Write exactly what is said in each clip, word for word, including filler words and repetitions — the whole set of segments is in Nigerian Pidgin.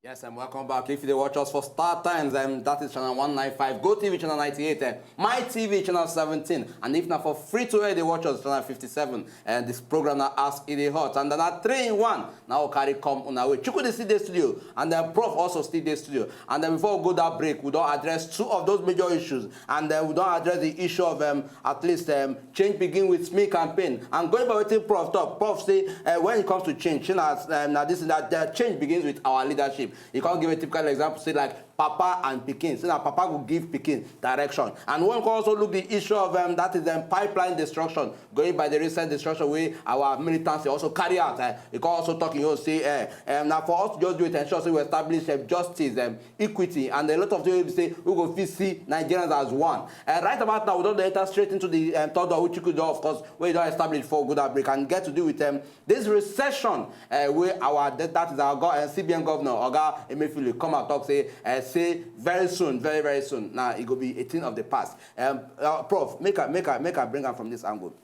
Yes, and welcome back. If you dey watch us for Star Times, um, that is channel one nine five, Go T V channel ninety-eight, um, My T V channel seventeen, and if na for free to air dey watch us, channel fifty-seven. And this program na As E Dey Hot, and na three in one. Now we carry come on our way. Chuku dey still dey studio, and then Prof also still dey studio. And then before we go that break, we don address two of those major issues, and then we don address the issue of um, at least um, change begin with me campaign. And going by wetin Prof talk, Prof say uh, when it comes to change, say na um, na this that, that change begins with our leadership. He come give a typical example, say like papa and pikin, say na papa go give pikin direction. And one can also look the issue of um, that is um, pipeline destruction, going by the recent destruction wey our militancy also carry out. Uh, he can also talk, you know, say uh, um, na for us to just do it, ensure say we establish um, justice, um, equity, and a lot of things wey be say we go fit see Nigerians as one. Uh, right about now, we don dey enter straight into the um, third one, which you could do, of course, wey you don establish for good break and get to do with um, this recession uh, wey our that is our go- uh, C B N governor Oga Emefiele come out talk say uh, say very soon, very very soon, now e go be a thing of the past. Um, uh, Prof, make I make I make I bring am from this angle.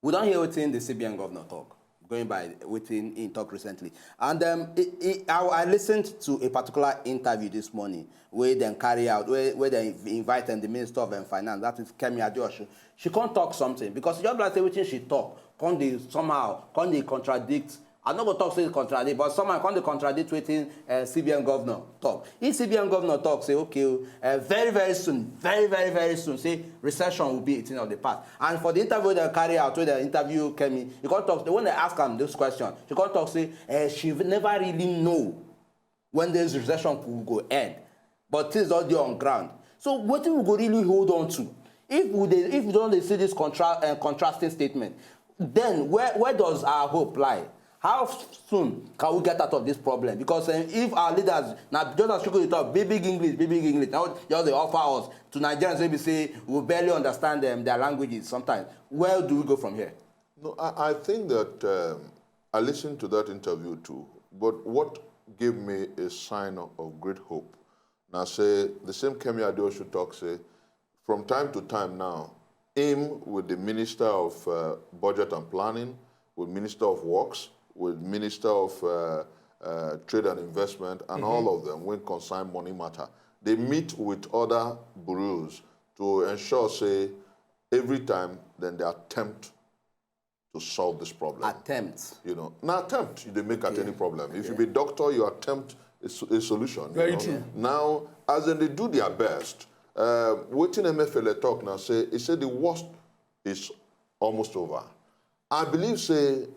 We don hear wetin the C B N governor talk, going by wetin he talk recently, and um, he, he, I, I listened to a particular interview this morning where dem carry out, where, where dem invite um, the Minister of um, Finance, that is Kemi Adeosun. She come talk something because e just be like say wetin she talk come dey somehow come dey contradict. I no go talk say e contradict, but somehow come dey contradict wetin uh, C B N governor talk. If C B N governor talk say okay, uh, very very soon, very very very soon, say recession will be a thing of the past. And for the interview wey dem carry out, wey dem interview Kemi, he come talk say when dem ask am this question, she come talk say uh, she never really know when this recession could go end, but things don dey on ground. So wetin we go really hold on to if we dey if we don dey see this contra uh, contrasting statement? Then where where does our hope lie? How soon can we get out of this problem? Because um, if our leaders, now just as Chuku dey talk, big big English, big big English, now just dey offer us to Nigerians wey be say we barely understand um, their languages sometimes. Where do we go from here? No, I, I think that um, I listened to that interview too. But what gave me a sign of, of great hope? Now, say the same Kemi Adeosun talk say, from time to time now, him with the Minister of uh, Budget and Planning, with Minister of Works, with Minister of uh, uh, Trade and Investment, and all of them when concern money matter, they meet with other bureaus to ensure say every time then they attempt to solve this problem. Attempt. You know, na attempt you dey make at any problem. If you be doctor, you attempt a, so- a solution. you Very know. true. Now, as in they do their best, uh, wetin Emefiele talk now say, he said the worst is almost over. I believe say,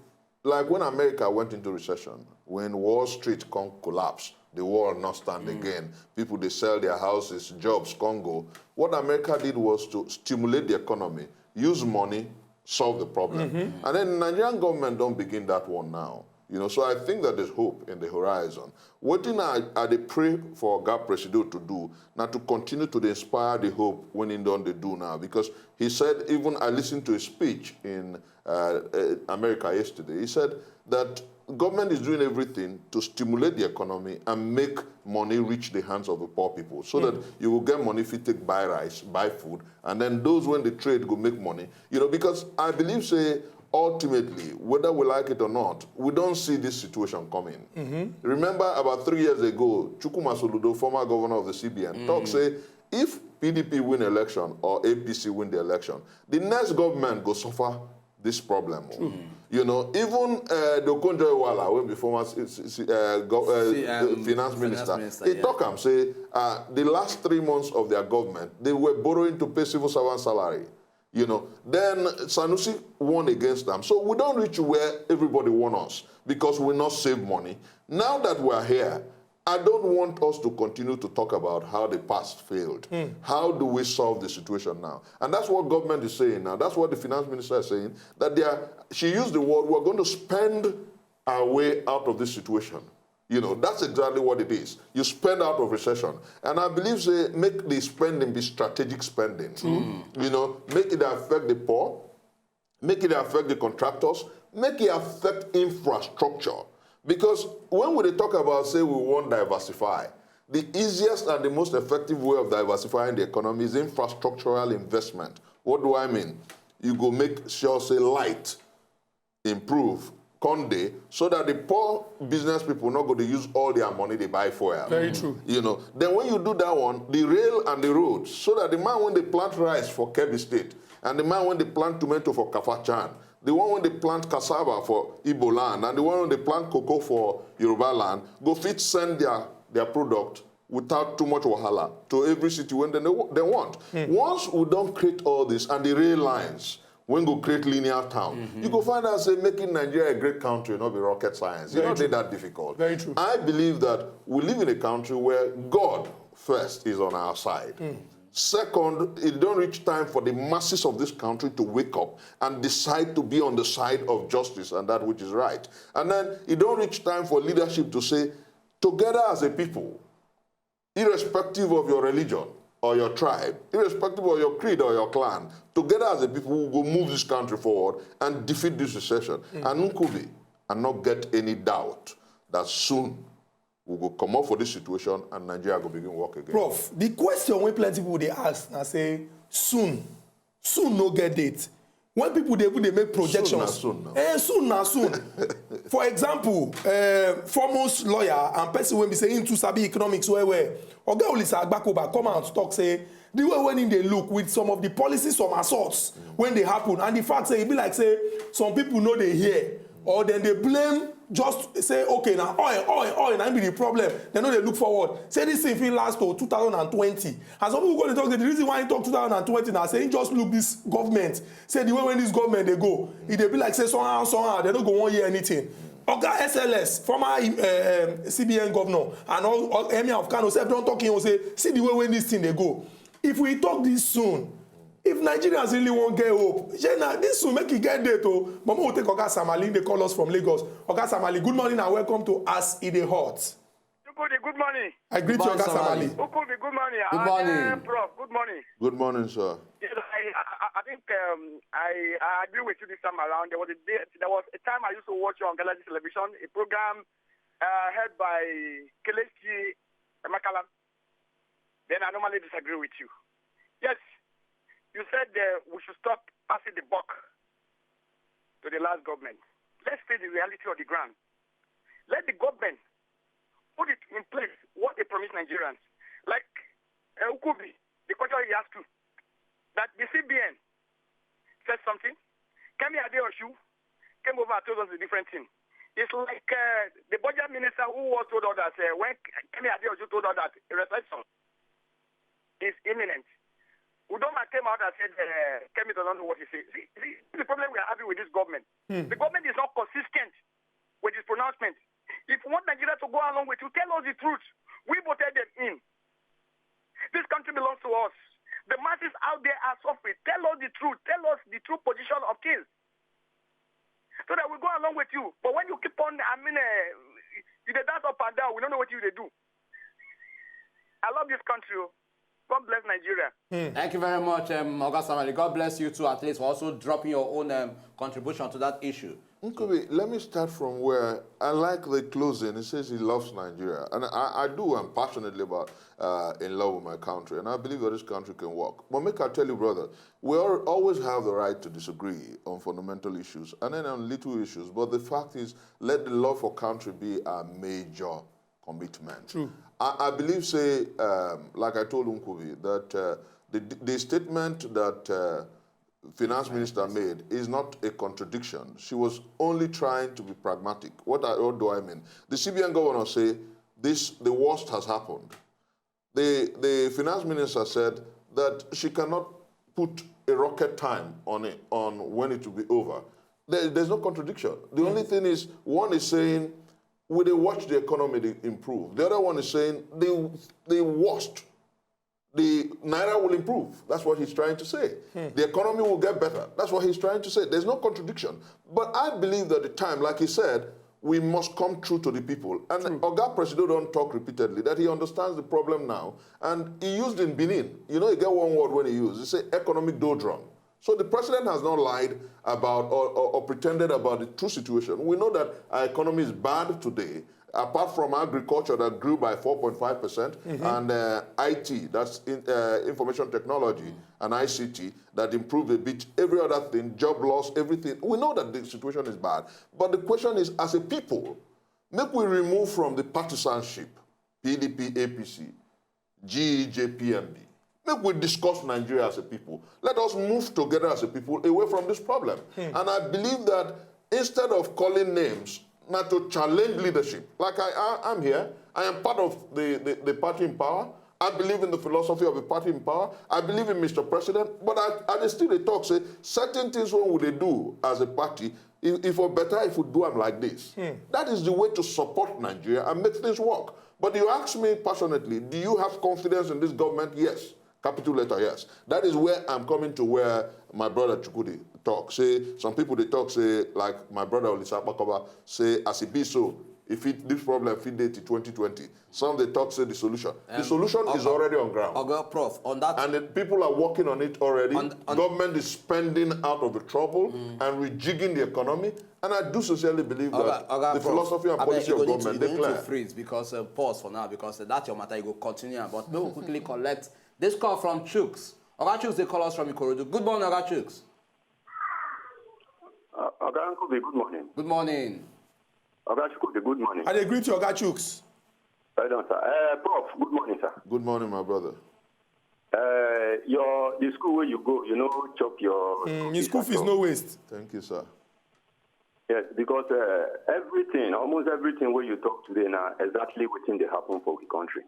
like when America went into recession, when Wall Street can collapse, the world not stand again. People they sell their houses, jobs can go. What America did was to stimulate the economy, use money, solve the problem. And then Nigerian government don't begin that one now. You know, so I think that there's hope in the horizon. What thing I, I dey pray for Oga Presido to do now to continue to dey inspire the hope when he don't they do now, because he said, even I listened to his speech in uh, uh, America yesterday. He said that government is doing everything to stimulate the economy and make money reach the hands of the poor people, so that you will get money if you take buy rice, buy food, and then those when the trade go make money. You know, because I believe say ultimately, whether we like it or not, we don't see this situation coming. Remember about three years ago, Chukwuma Soludo, former governor of the C B N, talk say if P D P win election or A P C win the election, the next government go suffer this problem. You know, even uh, the Okonjo Iweala, when be former s- s- s- uh, gov- uh, See, um, finance minister, minister, he yeah. talk am say uh, the last three months of their government, they were borrowing to pay civil servant salary. You know, then Sanusi won against them. So we don't reach where everybody want us because we not save money. Now that we are here, I don't want us to continue to talk about how the past failed. How do we solve the situation now? And that's what government is saying now. That's what the finance minister is saying. That they are, she used the word, we're going to spend our way out of this situation. You know, that's exactly what it is. You spend out of recession. And I believe say make the spending be strategic spending. You know, make it affect the poor, make it affect the contractors, make it affect infrastructure. Because when we dey talk about say we want diversify, the easiest and the most effective way of diversifying the economy is infrastructural investment. What do I mean? You go make sure say light, improve, come dey, so that the poor business people no go dey use all their money dey buy fuel. Very true. You know, then when you do that one, the rail and the road, so that the man wey dey plant rice for Kebbi State and the man wey dey plant tomato for Kafachan, the one wey dey plant cassava for Igbo land and the one wey dey plant cocoa for Yoruba land go fit send their their product without too much wahala to every city wey dem dey wa- dem want. Once we don create all this and the rail lines wey go create linear town, you go find out say making Nigeria a great country no be rocket science. E no dey that difficult. Very true. I believe that we live in a country where God first is on our side. Second, it don reach time for the masses of this country to wake up and decide to be on the side of justice and that which is right. And then it don reach time for leadership to say, together as a people, irrespective of your religion or your tribe, irrespective of your creed or your clan, together as a people, we go move this country forward and defeat this recession. And Nkubi, and not get any doubt that soon we go comot for this situation and Nigeria go begin work again. Prof, the question wey plenty people dey ask na say soon, soon no get date. When people dey even dey make projections, soon na soon. Eh, soon na soon. For example, uh, foremost lawyer and person wey be say him too sabi economics well well, Oga Olisa Agbakoba come out talk say the way wey him dey look with some of the policy somersaults wey dey happen and the fact say e be like say some people no dey hear or dem dey blame just say okay na oil oil oil na im be the problem, dem no dey look forward, say this thing fit last to two thousand and twenty. And some people go dey talk say the reason why he talk two thousand and twenty na say he just look this government, say the way wey this government dey go, e dey be like say somehow somehow dem no go wan hear anything. Oga S L S, former uh, um, C B N governor and all, all Emir of Kano sef don talk him own say see the way wey this thing dey go. If we talk this soon, if Nigerians really wan get hope, shey na this soon make e get date o. But make we take Oga Samali, dey call us from Lagos. Oga Samali, good morning and welcome to As E Dey Hot. Chukwudi, good morning. I greet you, Good morning, Oga Samali. Samali. Ukubi, good morning. Good Ah, morning. eh, Prof, good morning. Good morning, sir. Yes, I, I, I- I think um, I, I agree with you this time around. There was a day, there was a time I used to watch you on Galaxy Television, a program uh, head by Kelechi Emakala. Then I normally disagree with you. Yes, you said uh, we should stop passing the buck to the last government. Let's face the reality of the ground. Let the government put it in place what they promised Nigerians. Like uh, Ukubi, the question he asked you, that the C B N said something, Kemi Adeosu came over and told us a different thing. It's like uh, the budget minister who was told us that uh, when Kemi Adeosu told us that a recession is imminent, Udoma came out and said uh, Kemi doesn't know what he says. See, see, the problem we are having with this government. The government is not consistent with his pronouncement. If you want Nigeria to go along with you, tell us the truth. We voted them in. This country belongs to us. The masses out there are suffering. Tell us the truth. Tell us the true position of things. So that we go along with you. But when you keep on, I mean, uh, you dey dance up and down, we don't know what you dey do. I love this country. Oh. God bless Nigeria. Thank you very much, um, Oga Samali. God bless you too, at least, for also dropping your own um, contribution to that issue. Nkubi, let me start from where I like the closing. He says he loves Nigeria. And I, I do, I'm passionately about uh, in love with my country. And I believe that this country can work. But make I tell you, brother, we all, always have the right to disagree on fundamental issues and then on little issues. But the fact is, let the love for country be our major commitment. True. I, I believe, say, um, like I told Nkubi, that uh, the, the statement that uh, finance minister made is not a contradiction. She was only trying to be pragmatic. What, I, what do I mean? The C B N governor say this, the worst has happened. The, the finance minister said that she cannot put a rocket time on it, on when it will be over. There, there's no contradiction. The only thing is, one is saying we dey watch the economy dey improve. The other one is saying the the worst, the naira will improve. That's what he's trying to say. The economy will get better. That's what he's trying to say. There's no contradiction. But I believe that the time, like he said, we must come true to the people. And Oga Presido don talk repeatedly that he understands the problem now. And he used in Benin, you know, he get one word when he used. He said economic doldrum. So the president has not lied about or, or, or pretended about the true situation. We know that our economy is bad today. Apart from agriculture that grew by four point five percent, and uh, I T, that's in, uh, information technology and I C T, that improved a bit. Every other thing, job loss, everything. We know that the situation is bad. But the question is, as a people, make we remove from the partisanship, P D P, A P C, G E J P M B. Make we discuss Nigeria as a people. Let us move together as a people away from this problem. And I believe that instead of calling names, na to challenge leadership. Like I, I, I'm here, I am part of the, the, the party in power. I believe in the philosophy of the party in power. I believe in Mister President, but I, I dey still dey talk say certain things wey we dey do as a party, if, if for better, if we do am like this, that is the way to support Nigeria and make things work. But you ask me passionately, do you have confidence in this government? Yes. Capital letter, yes. That is where I'm coming to where my brother Chukwudi talk. Say, some people dey talk say, like my brother Olisa Akpakova, say, as e be so, if it, this problem fit dey till twenty twenty. Some dey talk say the solution. The Um, solution is Oga, already on ground. Oga Prof, on that And the people are working on it already. On, on Government is spending out of the trouble and rejigging the economy. And I do sincerely believe Oga, that Oga the Prof, philosophy and abeg, policy you of go need to, government you go dey need to clear. Freeze because, uh, pause for now, because, uh, that's your matter. You go continue, but we will quickly collect this call from Chuks. Oga Chuks, they call us from Ikorodu. Good morning, Oga Chuks. Uh, Oga Nkubi, good morning. Good morning. Oga Chukwudi, good morning. I dey greet you, Oga Chuks. Well done, sir. Uh, Prof, good morning, sir. Good morning, my brother. Uh, your, the school where you go, you know, chop your Mm, school his fees school at fees all. No waste. Thank you, sir. Yes, because, uh, everything, almost everything where you talk today now, exactly wetin dey happen for the country.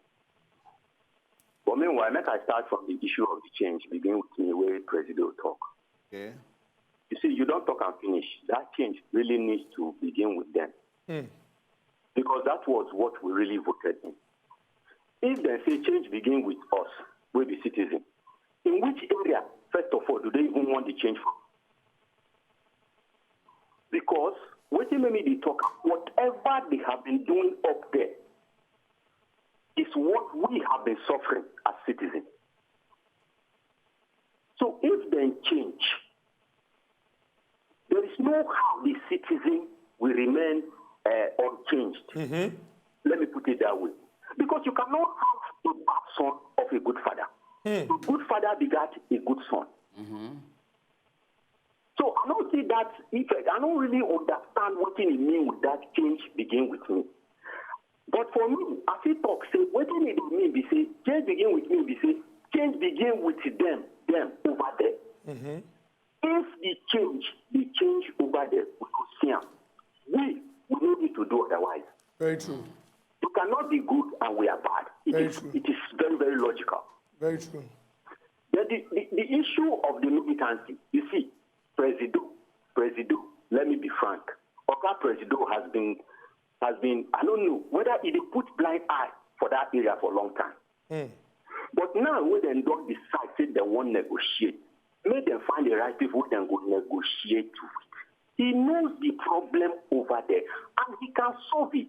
But meanwhile, make I start from the issue of the change, begin with me, where Presido talk. Okay. You see, you don't talk and finish. That change really needs to begin with them. Hmm. Because that was what we really voted in. If they say change begin with us, we be citizen, in which area, first of all, do they even want the change from? Because wetin make me dey talk, whatever they have been doing up there is what we have been suffering as citizens. So if they change, there is no how the citizen will remain, uh, unchanged. Mm-hmm. Let me put it that way. Because you cannot have a bad son of a good father. Hmm. A good father begat a good son. Mm-hmm. So I don't see that effect. I don't really understand what it mean with that change begin with me. But for me, I fit talk say wetin e dey mean be say change begin with me be say change begin with them, them over there. Mm-hmm. If the change, the change over there, we go see am. We, we no need to do otherwise. Very true. You cannot be good and we are bad. It Very is, true. It is very, very logical. Very true. Then the, the, the issue of the militancy, you see, Presido, Presido, let me be frank. Oga Presido has been, has been, I don't know whether he dey put blind eye for that area for a long time. Hmm. But now when dem don decide say dem wan negotiate, make dem find the right people wey dem go negotiate with. He knows the problem over there and he can solve it.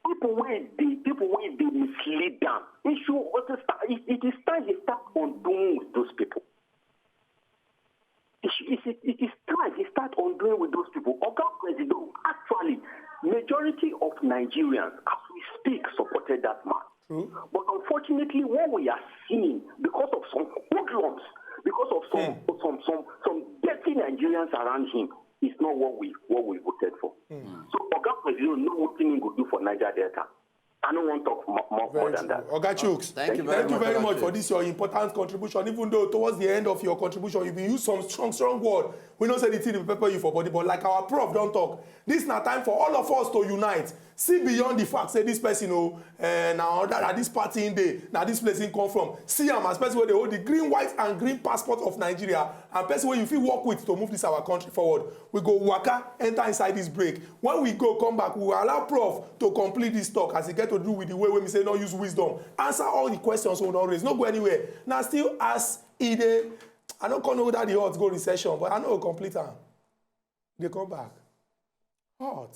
People wey dey, people wey dey mislead am. He should, it is, it, it is time he start undoing with those people. It, should- it, it, it is time he start undoing with those people. Oga Presido, actually, majority of Nigerians, as we speak, supported that man. True. But unfortunately, what we are seeing, because of some hoodlums, because of some Hmm. some some some dirty Nigerians around him, is not what we, what we voted for. Hmm. So Oga Presido know wetin he go do for Niger Delta. I no wan talk more, more, more Very than true. That. Oga Chuks, Thank you very thank you much, very Oga much for Chuks. This your important contribution. Even though towards the end of your contribution, you been use some strong, strong word. We know say the thing dey pepper you for body, but like our prof don talk, this na time for all of us to unite. See beyond the fact say this person, oh, eh, na other, na this party in dey, na this place he come from. See am as person wey dey hold the green, white, and green passport of Nigeria, and person wey you fit work with to move this our country forward. We go waka enter inside this break. When we go come back, we will allow prof to complete this talk as e get to do with the way wey we say no use wisdom. Answer all the questions we don raise. No go anywhere. Now still as e dey, I no come know whether the hot go recession, but I no go complete am. Dey come back. Hot.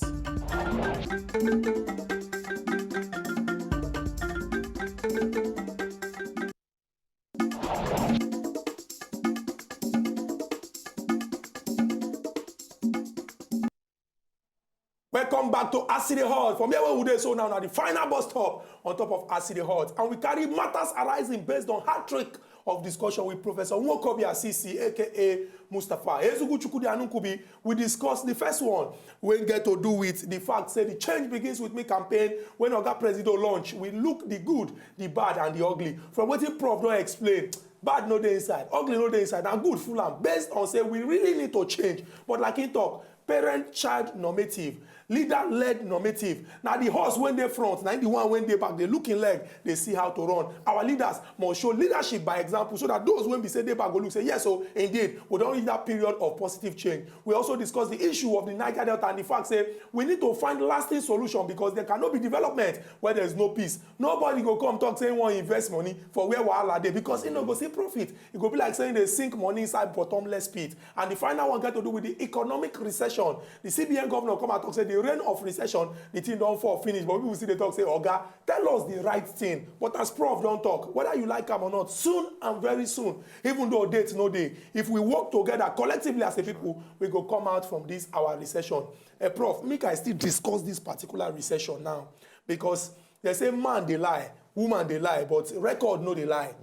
Welcome back to As E Dey Hot. From here where we dey so now, na the final bus stop on top of As E Dey Hot. And we carry matters arising based on hat trick of discussion with Professor Nwokobi Asisi, A K A Mustapha Ezugu Chukwudi Anukubi. We discuss the first one wey get to do with the fact say the Change Begins With Me campaign when Oga Presido launch. We look the good, the bad, and the ugly. From wetin Prof don explain, bad no dey inside, ugly no dey inside, na good full am, based on say we really need to change. But like he talk, parent child normative, leader led normative. Na the horse wey dey front, na the one wey dey back dey look him leg, dey see how to run. Our leaders must show leadership by example, so that those wey be say dey back go look say, yes, so indeed we don reach that period of positive change. We also discuss the issue of the Niger Delta and the fact say we need to find lasting solution, because there cannot be development where there is no peace. Nobody go come talk say he wan invest money for where wahala dey, because he no go see profit. E go be like say he dey sink money inside bottomless pit. And the final one get to do with the economic recession. The C B N governor come out talk say the rain of recession, the thing don fall finish. But people still dey talk say, Oga, tell us the right thing. But as Prof don talk, whether you like am or not, soon and very soon, even though date no dey, if we work together collectively as a people, we go come out from this our recession. Eh, Prof, make I still discuss this particular recession now, because they say man dey lie, woman dey lie, but record no dey lie.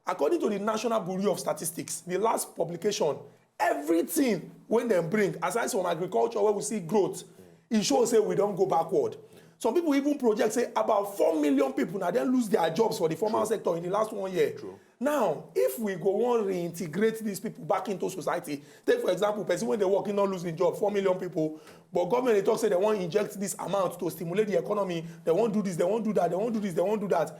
According to the National Bureau of Statistics, the last publication, everything wey dem bring, aside from agriculture where we see growth, e show say we don go backward. Some people even project say about four million people na dem lose their jobs for the formal sector in the last one year. Now, if we go wan reintegrate these people back into society, take for example, person wey dey work, he no lose him job, four million people, but government dey talk say dem wan inject this amount to stimulate the economy, dem wan do this, dem wan do that, dem wan do this, dem wan do that.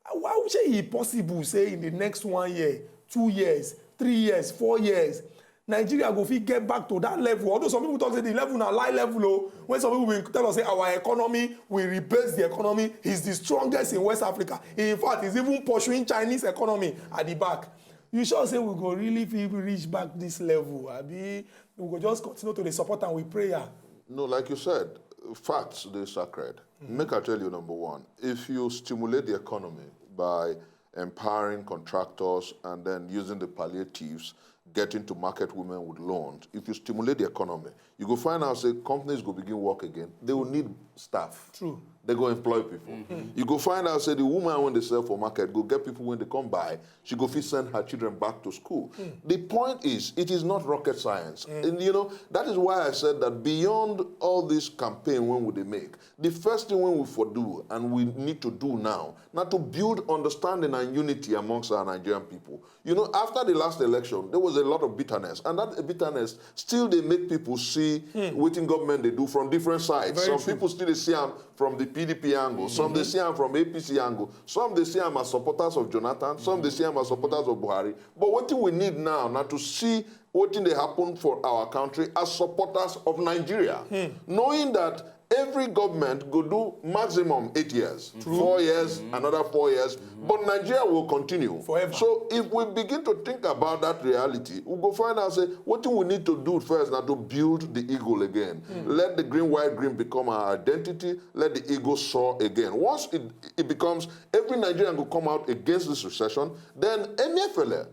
How shey e possible say in the next one year, two years, three years, four years, Nigeria go fit get back to that level? Although some people talk say the level na lie level o. When some people bin tell us say our economy, we rebase the economy, is the strongest in West Africa. In fact, it's even pursuing Chinese economy at the back. You sure say we go really fit reach back this level? Abi we go just continue to dey support am with prayer? No, like you said, facts dey sacred. Make I tell you, number one, if you stimulate the economy by empowering contractors and then using the palliatives, getting to market women with loans, if you stimulate the economy, you go find out say companies go begin work again. They will need staff. True. They go employ people. You go find out say the woman wey dey sell for market go get people wey dey come buy. She go fit send her children back to school. The point is, it is not rocket science. And you know, that is why I said that beyond all this campaign wey we dey make, the first thing wey we for do and we need to do now na to build understanding and unity amongst our Nigerian people. You know, after the last election, there was a lot of bitterness, and that bitterness still dey make people see wetin government dey do from different sides. Some people still dey see am from the P D P angle, some dey see am from A P C angle, some dey see am as supporters of Jonathan, some dey see am as supporters of Buhari. But wetin we need now na to see wetin dey happen for our country as supporters of Nigeria, knowing that every government go do maximum eight years, four years, another four years, but Nigeria will continue forever. So if we begin to think about that reality, we go find out say wetin we need to do first na to build the eagle again. Let the green, white, green become our identity. Let the eagle soar again. Once it, it becomes, every Nigerian go come out against this recession, then Emefiele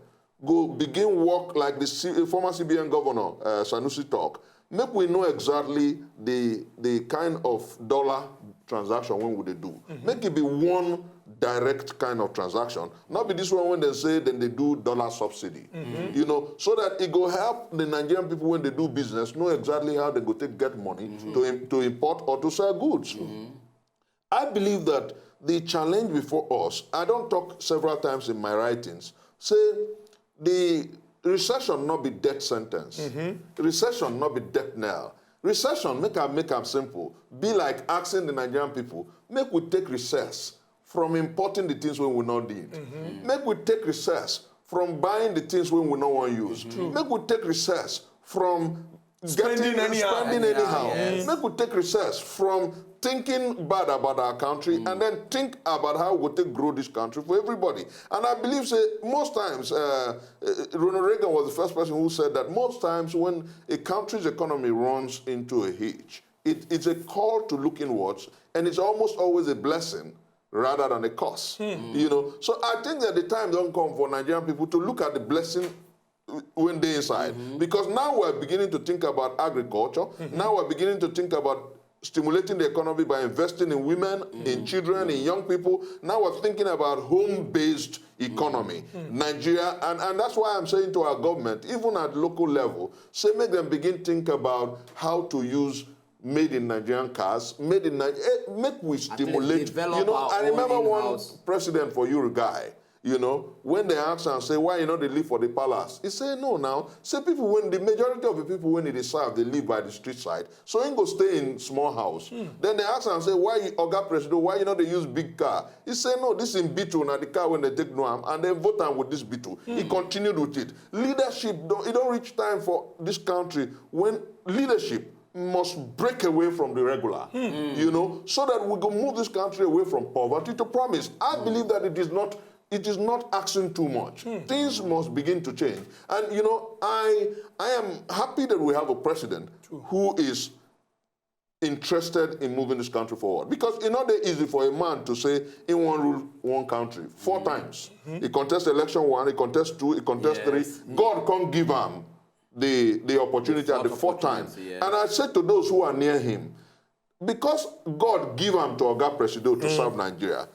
go begin work like the C-, former C B N governor, uh, Sanusi talk. Make we know exactly the, the kind of dollar transaction wey we dey do. Make it be one direct kind of transaction. Not be this one wey dem say dem dey do dollar subsidy. You know, so that it go help the Nigerian people wey dey do business know exactly how they go take get money to im-, to import or to sell goods. I believe that the challenge before us, I don talk several times in my writings, say the recession no be death sentence. Recession no be death knell. Recession, make I make am simple, be like asking the Nigerian people, make we take recess from importing the things wey we no need. Make we take recess from buying the things wey we no wan use. Make we take recess from spending anyhow. Make we take recess from thinking bad about our country and then think about how we take grow this country for everybody. And I believe say most times, uh, uh, Ronald Reagan was the first person who said that most times when a country's economy runs into a hitch, it, it's a call to look inwards, and it's almost always a blessing rather than a curse. You know, so I think that the time don come for Nigerian people to look at the blessing wey dey inside. Because now we're beginning to think about agriculture. Now we're beginning to think about stimulating the economy by investing in women, in children, in young people. Now we're thinking about home-based economy, Nigeria, and, and that's why I'm saying to our government, even at local level, say make them begin think about how to use made in Nigerian cars, made in Nigeria, make we stimulate. You know, I remember one president for Uruguay, you know, when they ask am say why you no dey live for the palace, he say no now. Say people, when the majority of the people wey e dey serve dey live by the street side, so he go stay in small house. Then they ask am say why you, Oga Presido, why you no dey use big car? He say no, this in Beetle na the car wey they take know am, and then vote am with this Beetle. He continued with it. Leadership don, e don reach time for this country when leadership must break away from the regular, you know, so that we go move this country away from poverty to promise. I believe that it is not, it is not asking too much. Things must begin to change. And you know, I I am happy that we have a president who is interested in moving this country forward, because e no dey easy for a man to say he wan rule one country four times. He contest election one, he contest two, he contest three. God come give am the the opportunity at the fourth time. And I said to those who are near him, because God give am to Oga Presido to serve Nigeria,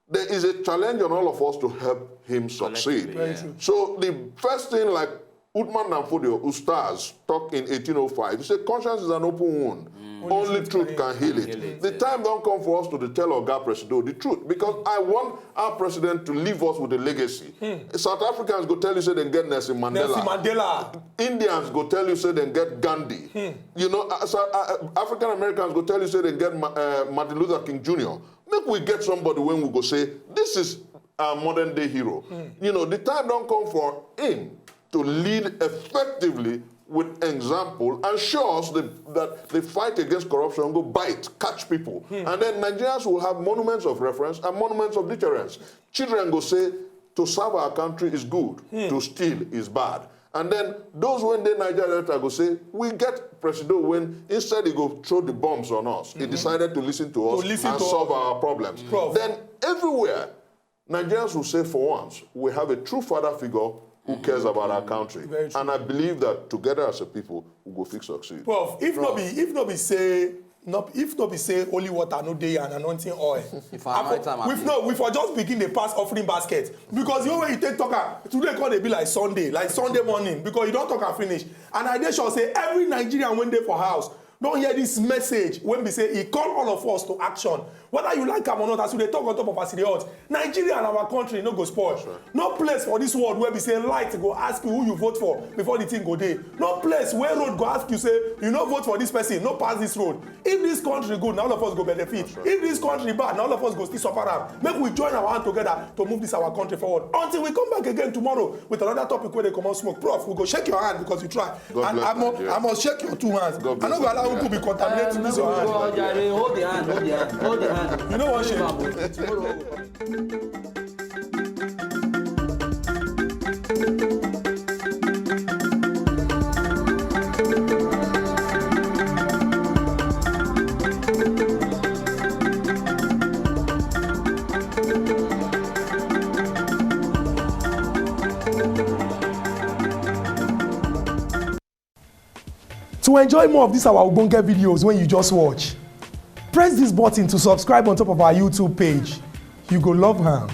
there is a challenge on all of us to help him successfully. So the first thing, like Uthman Danfodio, Ustaz, talk in eighteen oh five, he said, conscience is an open wound. Only truth can heal it. The time don come for us to dey tell Oga Presido the truth, because I want our president to leave us with a legacy. South Africans go tell you say dem get Nelson Mandela. Nelson Mandela. Indians go tell you say dem get Gandhi. You know, uh, so, uh, uh, African Americans go tell you say dem get Ma- uh, Martin Luther King Junior Make we get somebody when we go say, this is our modern day hero. You know, the time don come for him to lead effectively with example and show us the, that the fight against corruption go bite, catch people. And then Nigerians will have monuments of reference and monuments of deterrence. Children go say, to serve our country is good, to steal is bad. And then those wey dey Niger Delta go say, we get Presido wey instead he go throw the bombs on us, he decided to listen to us and solve our problems. Then everywhere, Nigerians will say, for once, we have a true father figure who cares about our country. And I believe that together as a people, we go fit succeed. Prof, if no be, if no be say, no, if no be say holy water no dey and anointing oil, if I anoint am, we no, we for just begin dey pass offering basket, because the way you take talk am today, come dey be like Sunday, like Sunday morning, because you don talk am finish. And I dey sure say every Nigerian wey dey for house don hear this message wey be say e call all of us to action. Whether you like am or not, as we dey talk on top of as e dey hot, Nigeria and our country no go spoil. No place for this world where be say light go ask you who you vote for before the thing go dey. No place where road go ask you say you no vote for this person, no pass this road. If this country good, na all of us go benefit. If this country bad, na all of us go still suffer am. Make we join our hand together to move this our country forward. Until we come back again tomorrow with another topic wey dey comot smoke. Prof, we go shake your hand because you try. And I must, I must shake your two hands. I no go allow you to be contaminated this one. Hold the hand, hold the hand, hold the hand. You know what, shake? To enjoy more of these our ogbonge videos when you just watch, press this button to subscribe on top of our YouTube page. You go love am.